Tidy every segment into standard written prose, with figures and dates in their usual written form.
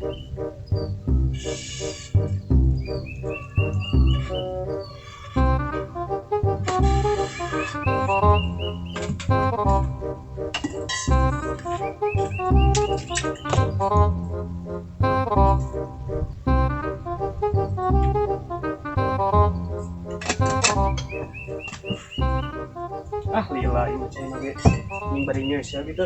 Ah, lila ini cuma ge. Ini bari nyeus ya gitu.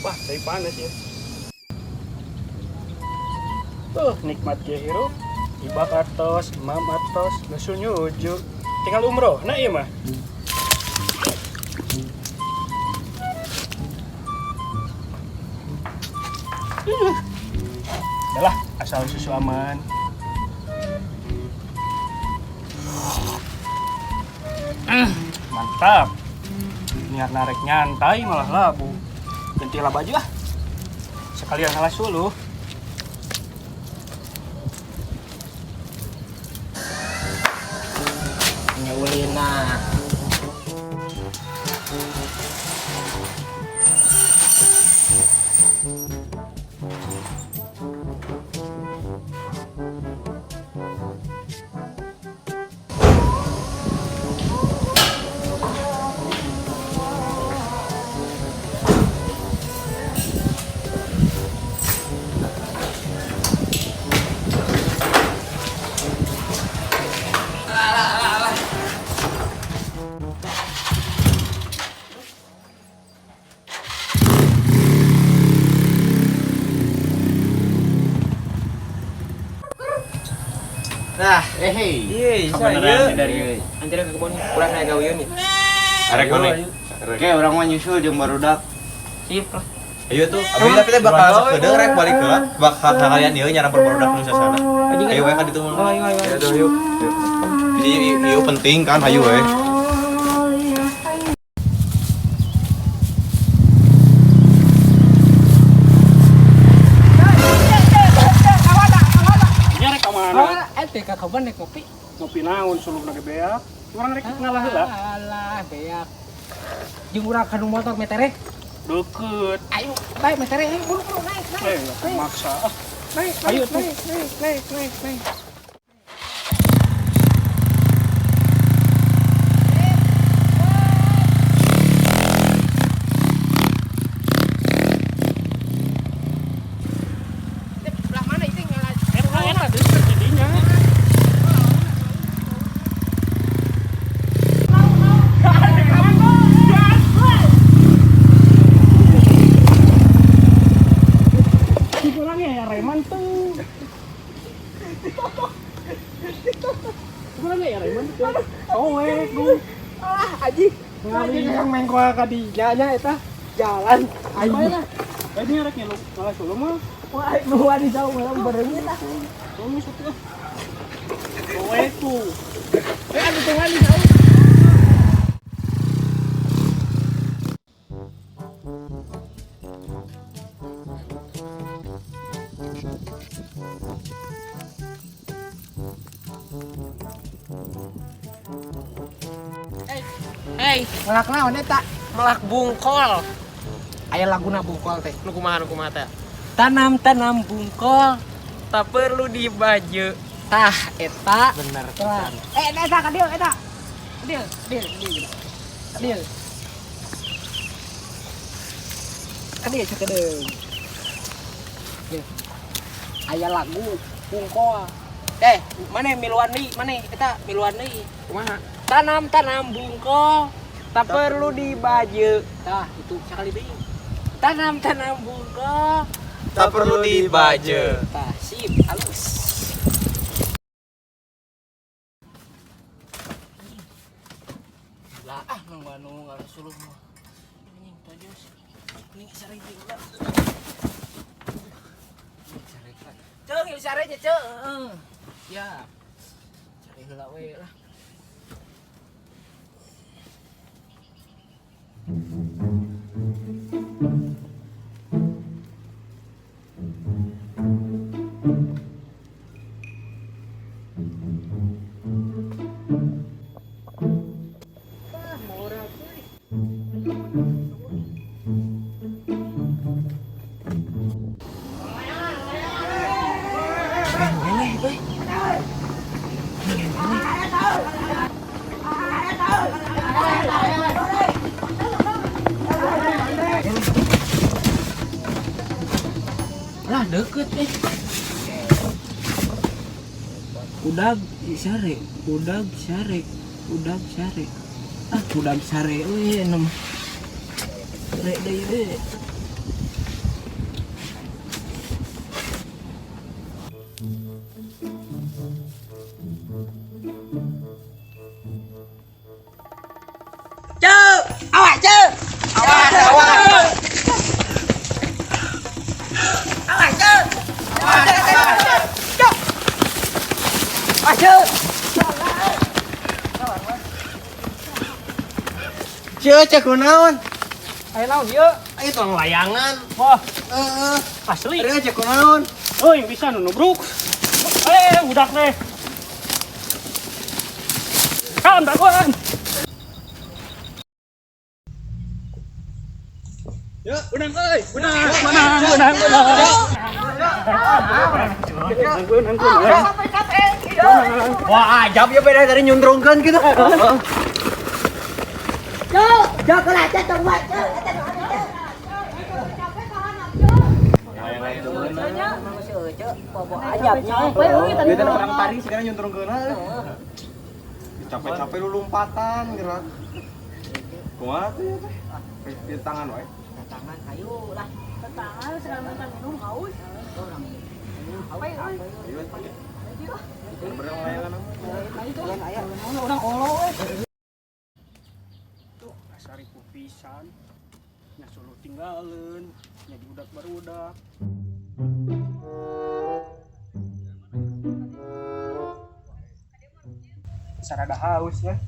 Wah, saya panas ya. Tuh, nikmat ge hirup. Ibak atos, imam atos, nusu nyuju. Tinggal umroh, nah iya mah. Udah lah, asal susu aman. Mantap. Niat narek nyantai malah labu. Gantilah baju ah. Sekalian salah suluh. Nyulina. Nah, Hei. iya, Kebenaran dari Anjir ke kebun, kurang naik gawean nih. Arek mana? Oke, orang mah nyusul jeung barudak. Sip lah. Ayo tuh, abi tapi teh bakal sakedeung rek balik heula, bakal kalian ieu nyarang barudak nu sasana. Ayo we ka ditu mah. Ayo, ayo, ayo. Ayo yuk. Jadi ieu penting kan, ayo we. Nya rek ka mana? Eh, teh ka kebun naik ngopi. Ngopi naon sulukna ge beak. Urang rek ngalah heula. Alah, beak. Jeung urang ka nu motor metere. Deket. Ayo, baik metere, ayo buru buru naik, naik. Eh, maksa. Ah, Naik, Ayo, tuh. naik, naik, naik, naik, naik. Belah mana itu ngalah? Eta eta deket jadinya. Kurang ya reman tuh. Kurang ya reman tuh. Oh, tuh. Ah, aji. Aji yang main koa ka dinya nya eta jalan. Ayo. Ini rek ngilu ngalah suluh mah. Wah, nu wani jauh malah bareng eta. Tunggu satu ah. Oh, tuh. Eh, anu teu wani jauh. Hei, melak naon eta? Melak bungkol. Aya laguna bungkol teh. Nu kumaha teh? Tanam-tanam bungkol. Tak perlu dibaju. Tah eta. Bener. Eh, eta ka dieu eta. Dieu, dieu, dieu. Dieu. Kan dia sakedeung. Ye. Aya lagu bungkol. Mana miluan deui? Mana eta miluan deui? Kumaha? Tanam-tanam bungkol. Tak perlu dibaje. Tah, itu sekali deui. Tanam-tanam bungkol. Tak perlu dibaje. Tah, sip, halus. Lah, ah nang anu ngarasuluh mah. Anjing tojos. Ning sare deui lah. Ceu, ngilu sare nya, ceu. Heeh. Ya. Cari heula we lah. Lah deket eh. Udag sare, udag sare, udag sare. Ah, udag sare we nem. Rek deui we. Ceu, awas ceu. Awas, awas. Awas ceu. Awas ceu. Ceu, cek kunaon? Ayo naon ieu? Ayo tong layangan. Wah, Heeh. asli. Rek cek kunaon? Euy, bisa nu nubruk. Budak teh. Kan dagoan. Yuk, unang euy, unang. Menang, menang, menang. Menang, menang, menang. Wah, ajab ya beda tadi nyundrungkeun gitu. Beda orang tarik sekarang nyundrungkeun. Capek-capek lu lompatan gerak. Kumaha tuh ya teh? Di tangan wae. Tangan kayu lah. Tangan sedang makan minum haus. Ayo, bener layangan Orang olo we. Tuh, asari pisan. Nya suluh tinggalin, nya diudak barudak. Sarada haus ya.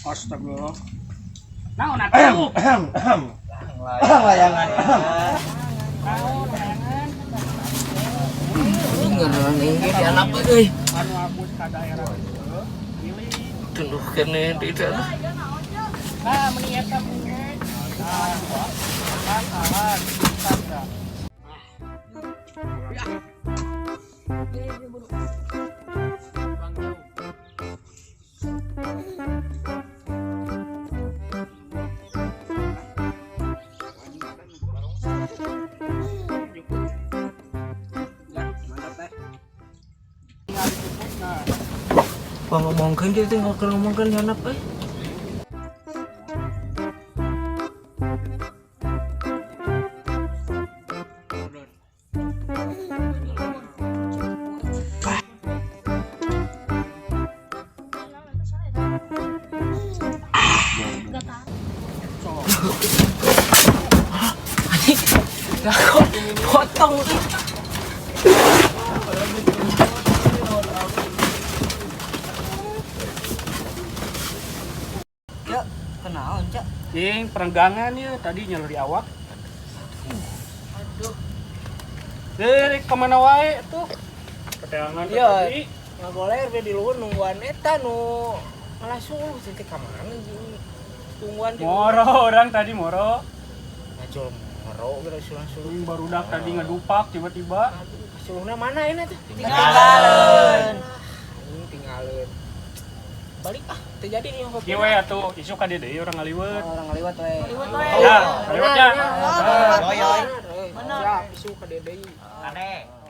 Astagfirullah. Naon atuh? Layangan. Ini di anak euy. Anu abus ka daerah ieu, milih. Tunduh kene di itu. Nah, meni eta meni. Nah, kan alat, tanda. Wah ngomongkeun kieu teh ngomongkeun di anak euy. Anjing, lah kok potong. Cek, kenaon cek? Cing, perenggangan ya tadi nyeluri awak. Aduh. Dari kemana wae tuh? Keteangan Iya. tadi. Ngagoler we di luhur nungguan eta nu malah suluh teh ka mana jeung tungguan di Moro orang tadi moro. Ngajol Ngero geura sulang-sulung. Ini barudak tadi ngedupak tiba-tiba. Sulungna mana ini teh? Tinggalan. Ini tinggalin. Balik ah, terjadi nih kopi. Ieu we atuh isuk ka dieu deui urang ngaliwet. Orang ngaliwat we. Ngaliwet we. Ya, ngaliwetnya. Yoy yoy. Siap, isuk ka dieu deui. Kade.